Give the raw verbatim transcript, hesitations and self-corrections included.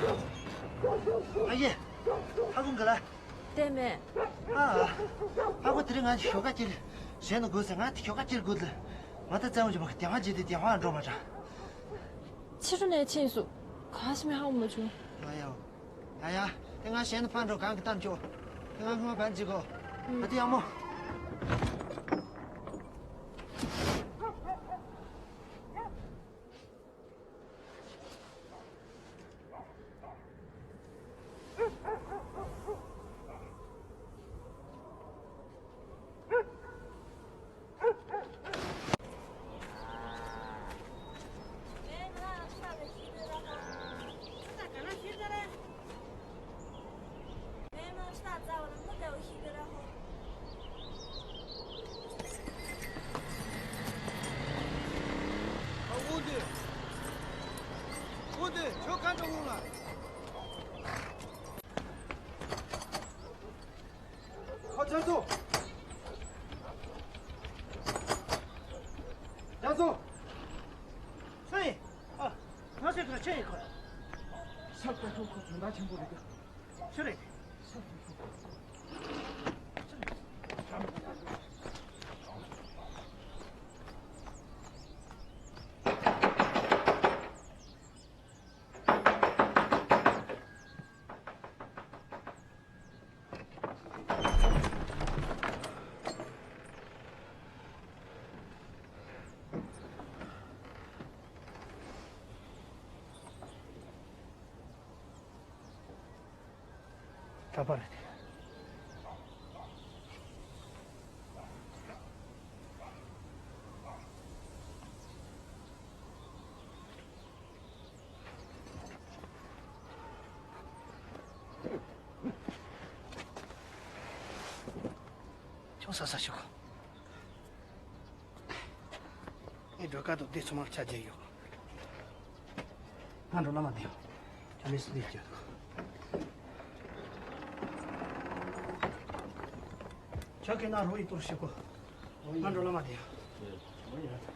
ཨ་ཡེ། ཧ་གོ་གི་ལ། བལྟས་མེད། ཨ། ཧ་གོ་དེ་རིང་ང་ཞོགས་ཀ་ཅིག་གཞན་ན་དགོས་ཟེར། ང་དེ་ཞོགས་ཀ་ཅིག་དགོས་ལ། མ་ད་བཙན་བྱས་མ་གི་དེ་བ་བྱས་ཏེ་དེ་བ་འགྲོ་མ་དྲ། ཕྱི་དྲོ་ནས་ཕྱིན་སུ། ག་ཞིག་མི་ཧ་གོ་མ་བྱུང་། ང་ཡང་། ཡ་ཡ། དེ་ང་གཞན་ན་ཕར་འགྲོ། གང་གི་གཏམ་ཆོག་དེ་ང་སྔོན་བར་འཇིག་གོ་ཨ་དེ་ཡག་མོ། ཨ་འོ་འདི། འོ་འདི་ཁྱོད་ག་འདྲ་འོང་ལ། ཨ་རྒྱ་མཚོ། རྒྱ་མཚོ། ཆི་ཡིན། ཨ། ང་ཚོའི་ཁར་ཆི་ཡིན་ཁོ། ས་ཀ་ཐོག་ཁོ་དོན་དག་ཆེན་པོ་རེད་འདུག་ཆི་རེད། གྲྭ་པ་རེད། ཅུང་ཟ་ཟ་ཞུ་གོ། ངས་འགྲོ་ཁ་ཐུག་དེ་ཚང་མ་ཆ་བརྒྱབ་ཡོད། ང་འགྲོ་ལ་མ་བསྡད་ཡོང་། ཁྱོད་ལས་སུ་ལས་སྐྱོད། ཁྱོད་ཀྱི་ན་རོ་ཡི་ཏོར་ཞིག་གོ། ང་འགྲོ་ལ་མ་བསྡད་ཡོང་།